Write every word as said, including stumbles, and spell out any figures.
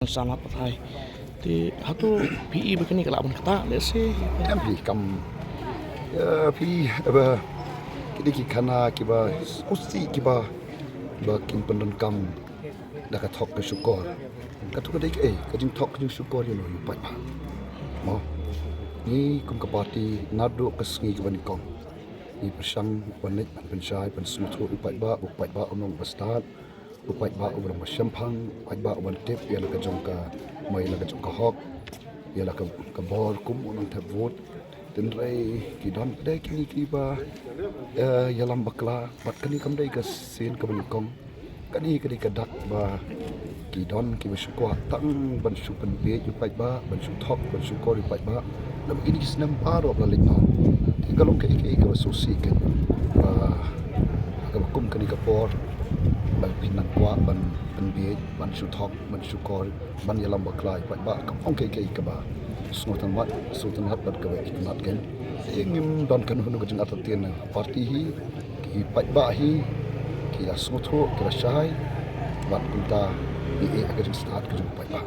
Sanat pathai. Te hato phi i ba kane ka lah ban ktah lehse? Em phi kam, eh, phi, eh, ba kine ki khana kiba usi kiba ba kin pyndonkam da ka thok ka shukor. Kato ka dei kaei ka jingthok ka jingshukor ïa u paidbah. Mo, ngi kum ka party naduh ka sngi kaba nyngkong ngi pyrshang ban leit ban pynshai ban sngewthuh ïa u paidbah, u paidbah u nongba stad, u paidbah uba long ba shemphang, u paidbah uban tip ïa la ka jong ka, mo ïa la ka jong ka hok, ïa la ka, ka bor kum u nongthep vote. Hynrei ki don pdeng kine kiba, eh, ïalam bakla, bad kane kam dei ka sien kaba nyngkong. Kane ka dei ka dak ba ki don kiba shu kwah tang ban shu pynbiej ïa u paidbah, ban shu thok, ban shu kor ïa u paidbah. Namar kine ki snem baroh ba la leit noh. Te ka long kaei kaei kaba sngewsih kein ba kaba kum kane ka por ba phin nang kwah ban pynbiej, ban shu thok, ban shu kor, ban ïalam bakla ïa u paidbah. Kam long kaei kaei kaba sngewtynnat, sngewtynnat bad kaba itynnat kein. Te ngim don kano kano ka jingartatien na party hi, ki paidbah hi ki la sngewthuh, ki la shai bad kumta ngi ïeh ha ka jingstad ka jong u paidbah.